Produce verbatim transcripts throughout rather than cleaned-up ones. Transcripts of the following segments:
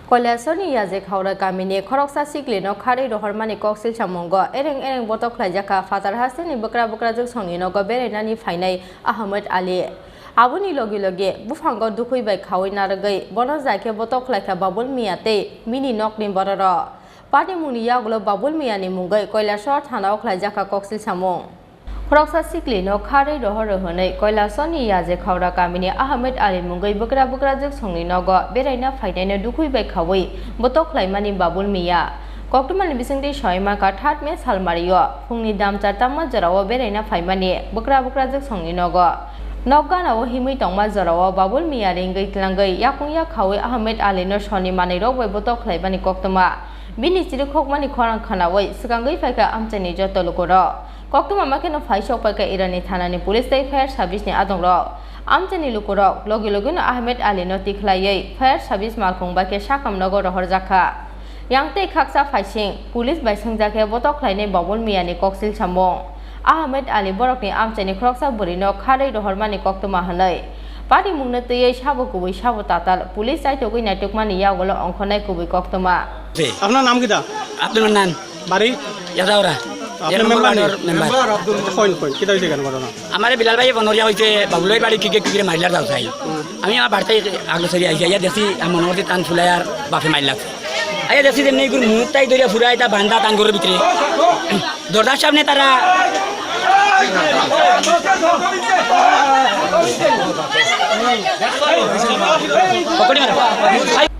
Koilasor ni Yaje Khaura kamini khoroksa sikli no kharwi rohormani koksil samungo ereng ereng botok khlaijakha phatar hasteni bwkra bwkrajwk songni nogo berainani phainai Ahmed Ali. Aboni logi logi buphango dukhwi bai khawi narwgwi bono jaikhe botok khlaikha Babul Miya tei bini nokni bororok. Patimungni yagulo Babul Miyani mungwi Koilasor thanao khlaijakha koksil samung. Khoroksa siklino kharwi rohor rw hwnwi Koilasor ni Yaje Khaura kamini Ahmed Ali mungwi bwkra bwkrajwk songni nogo beraina phainaino dukhwi bai khawi botok khlaimani Babul Miya. Koktwmani bisingtwi soima ka third May salmario phungni damchar tangma jorao beraina phaimani bwkra bwkrajwk songni nogo. Nok ganao himwi tongma jorao Babul Miya ringwi tlangwi yakung yak khawi Ahmed Alino soni manwirok bai botok khlaimani koktwma. Bini chirikhokmani khorang khwnawi swkangwi phaikha amchaini joto lukurok. Koktwma ma kheno phaisok paikha Irani thanani police tei fire service ni adongrok. Amchaini lukurok logi logino Ahmed Ali no tikhlaiwi fire service malkhung bai khe sakam nogo rohorjakha. Yang tei khaksa phaising police bai swngjak khe botok khlainai Babul Miyani koksil samung. Ahmed Ali borokni amchaini khoroksa bwrwino kharwi rohormani koktwma hwnwi patimungno twiwi sabo kubui sabo tatal police chaitogwi naitukmani yagulo ongkhornai kubui koktwma. আপনার নাম কিতা? আব্দুল মান্নান। বাড়ি? ইয়াদাওরা। আপনি এক নম্বর মেম্বার নি? ওয়ার্ডর member. Coin, coin, কিতা হইছে কেন ঘটনা? আমারে বিলাল ভাই বনরিয়া হইছে, বাবুল ভাই বাড়ি কিকে কিকে মারিলার দাও চাই। আমি আমার বাড়িতে আগলো সারি আইছি, আইয়া দেখছি, আমার মনে করছি তান ফুলাই আর বাপে মারি লাগছে। আইয়া দেখছি যেমনি এগুলো মুহূর্তাই ধরিয়া ফুরাই তা বান্ধা তান ঘরের ভিতরে। দরজার সামনে তারা পকেটে মারা।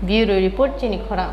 Bureau report, Chini Khorang.